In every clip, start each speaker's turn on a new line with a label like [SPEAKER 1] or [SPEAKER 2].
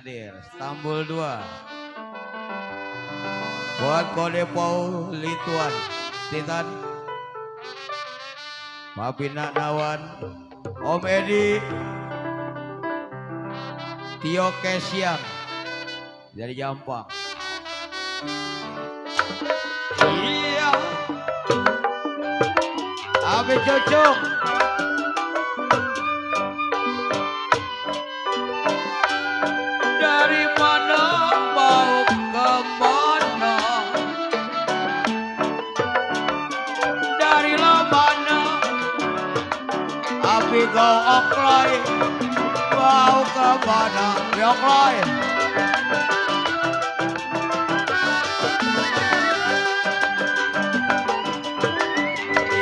[SPEAKER 1] Hadir Stambul 2 buat Kode Paul Lituan Titan Mapina Nawan Om Edi Tio Kesiang dari Jampang. Iya Abi Cocok dari mana mau kemana, dari mana Abi kau oklay mau kemana oklay.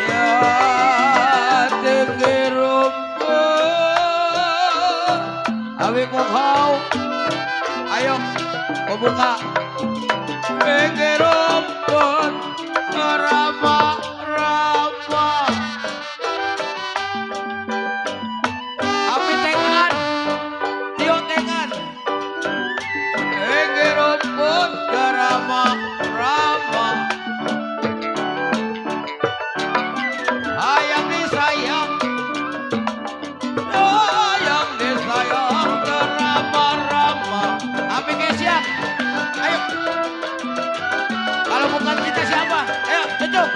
[SPEAKER 1] Ya tinggi rumput Abi kau ayo membuka tinggi rumput rama-rama Abi tengan Tio tengan tinggi rumput rama-rama hayang disayang hayang disayang rama-rama Abi Kesiang ayo kalau bukan kita siapa ayo cocok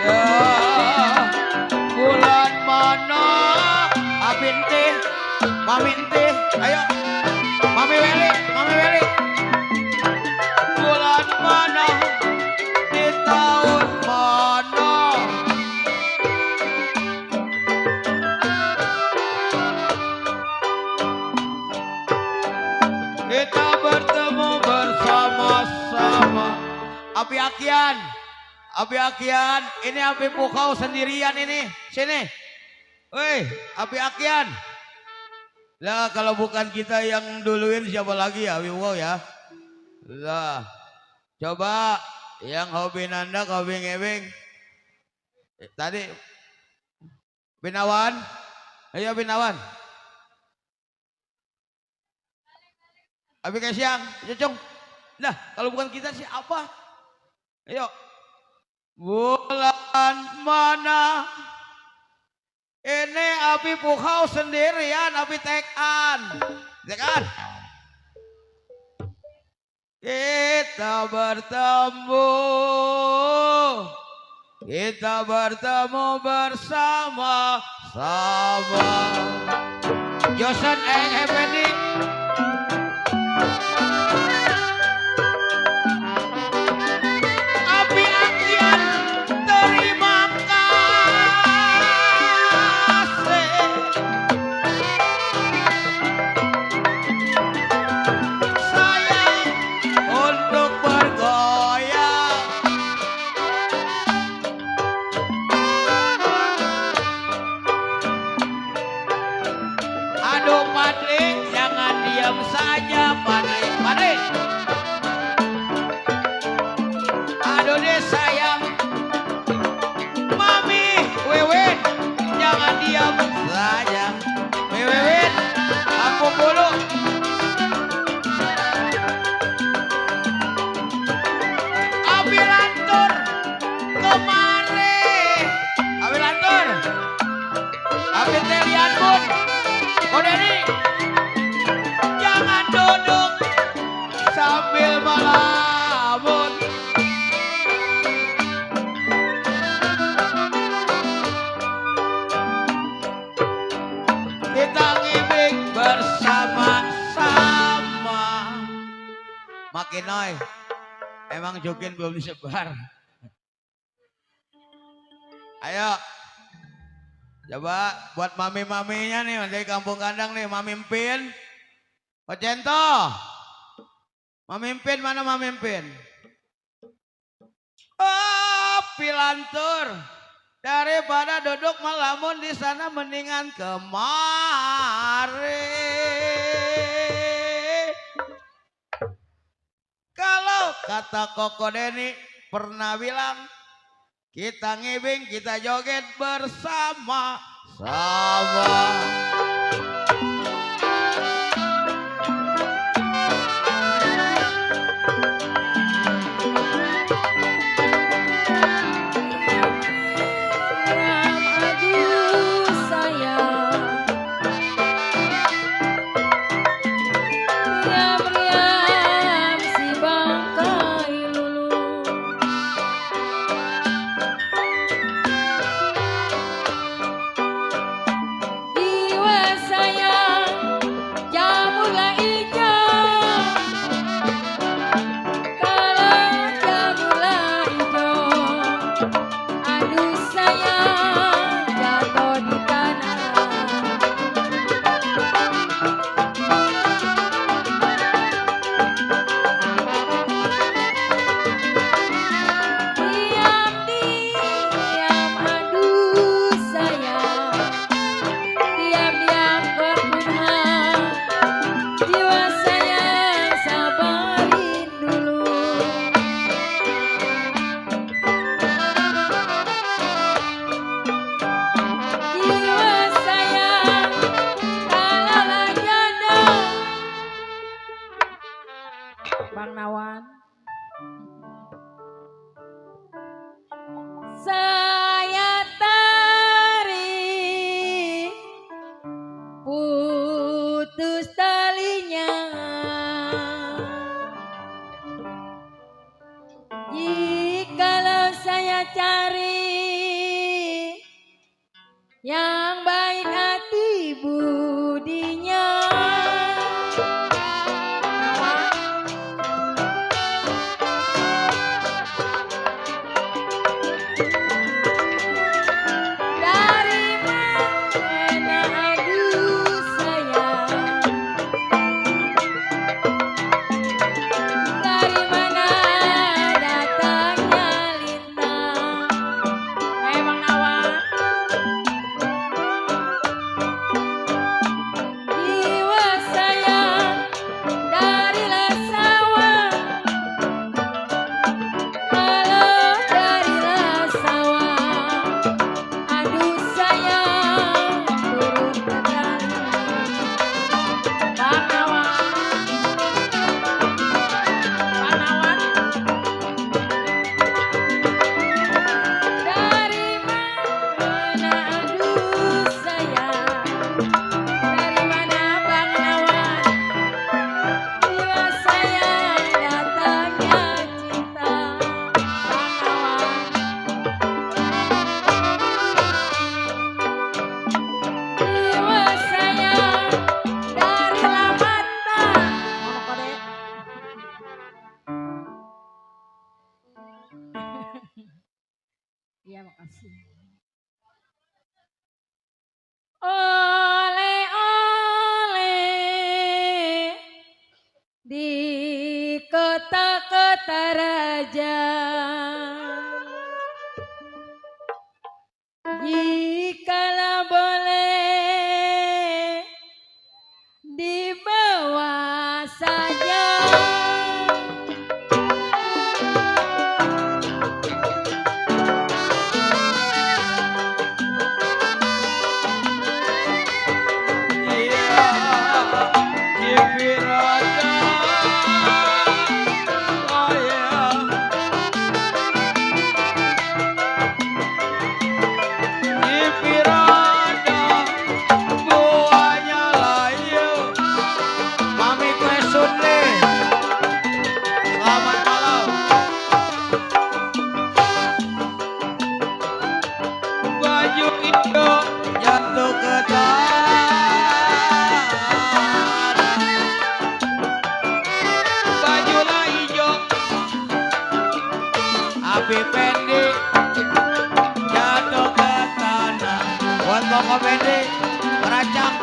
[SPEAKER 1] ya bulan mana Abinti Maminti ayo Mami Weli bulan mana di tahun mana kita bertemu bersama-sama. Abi Akian, ini Abi Pukau sendirian ini, sini. Woi, Abi Akian. Lah kalau bukan kita yang duluin siapa lagi ya, Abi Wow ya. Lah, coba yang hobi nandak, hobi ngeweng. Tadi Binawan, ayo Binawan. Abi Kesiang, cocok. Nah, kalau bukan kita siapa? Ayo. Bulan mana? Ini Abi Pukau sendirian, Abi tekan. Tekan. Kita bertemu bersama-sama. Josan Effendi. Abi Akian terima kasih sayang untuk bergoyang aduh Padri jangan diam saja Padri aduh deh sayang Mami Wewen jangan diam saja Wewen aku dulu Abi Lantur kemari Abi Lantur Abi Telian Bun Kodeni jangan duduk sambil melamun kita ngibing bersama-sama makin noy emang jokin belum disebar ayo coba buat mami-maminya nih dari kampung kandang nih mamimpin Kocento mamimpin mana mamimpin oh Pilantur daripada duduk melamun di sana mendingan kemari kalau kata Koko Deni pernah bilang kita ngibing kita joget bersama-sama
[SPEAKER 2] Bang Nawan. Saya tarik putus talinya. Jikalau saya cari yang baik hati budinya. Iya, makasih. Oleh-oleh di kota-kota raja, jikalau boleh dibawa saja.
[SPEAKER 1] Jatuh ke tanah, bajulah hijau, api pendek jatuh ke tanah. Buat koko pendek meracak.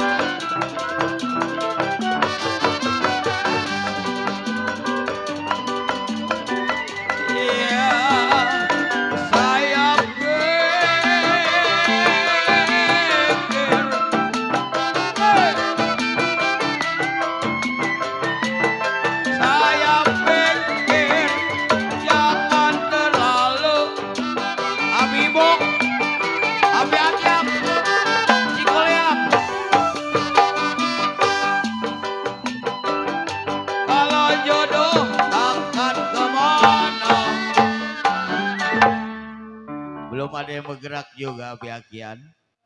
[SPEAKER 1] Belum ada yang bergerak juga Api-Akian,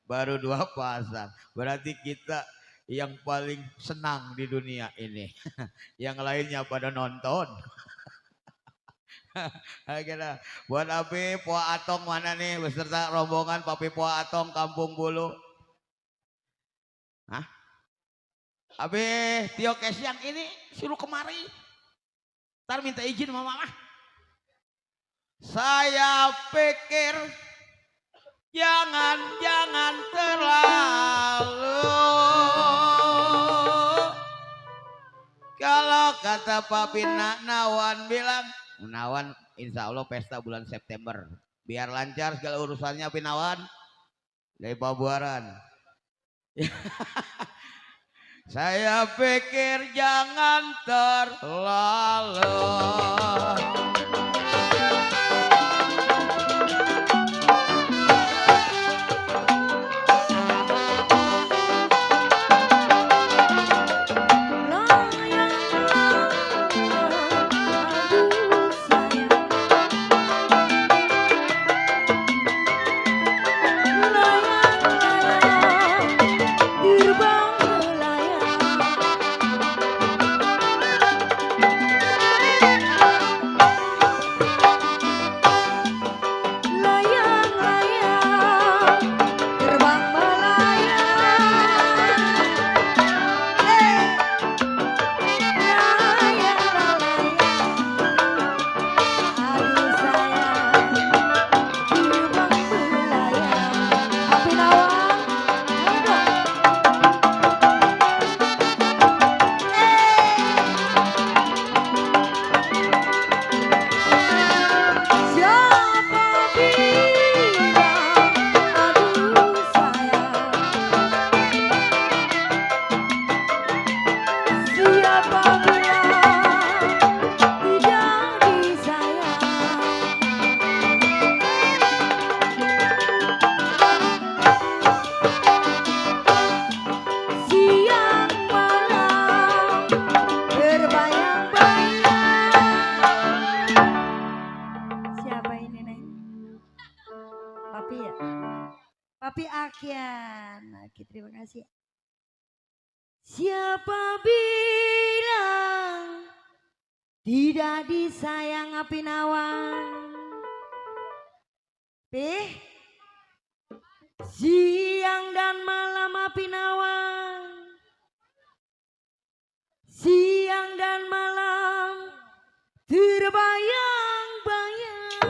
[SPEAKER 1] baru 2 pasang. Berarti kita yang paling senang di dunia ini. Yang lainnya pada nonton. Akhirnya buat Api Poa Atong mana nih beserta rombongan Papi Poa Atong Kampung Bulu. Hah? Api Tio Kesyang ini suruh kemari. Ntar minta izin sama mama. Saya pikir jangan terlalu, kalau kata Papi Nawan bilang, Nawan insya Allah pesta bulan September, biar lancar segala urusannya Papi Nawan dari Pabuaran. Saya pikir jangan terlalu.
[SPEAKER 2] Siapa ini, Neng? Papi ya? Papi Akian. Oke, terima kasih. Siapa bilang tidak disayang api nawang? Siang dan malam api nawang, siang dan malam terbayang-bayang.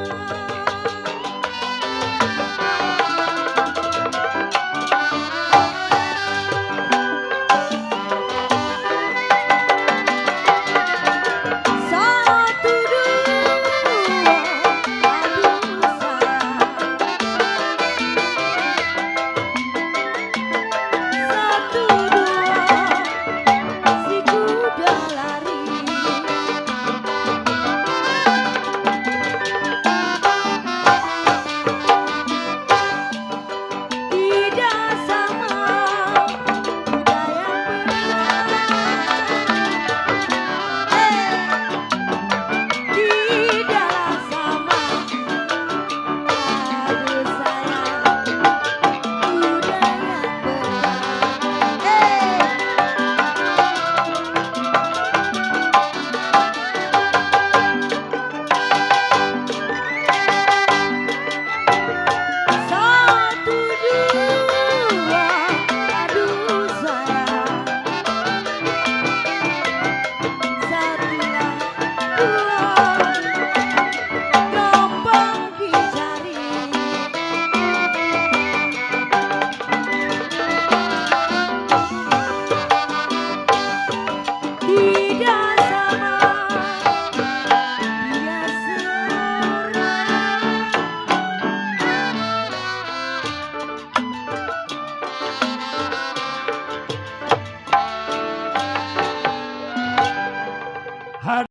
[SPEAKER 2] Satu dua, aduh sayang. Satu dua, si kuda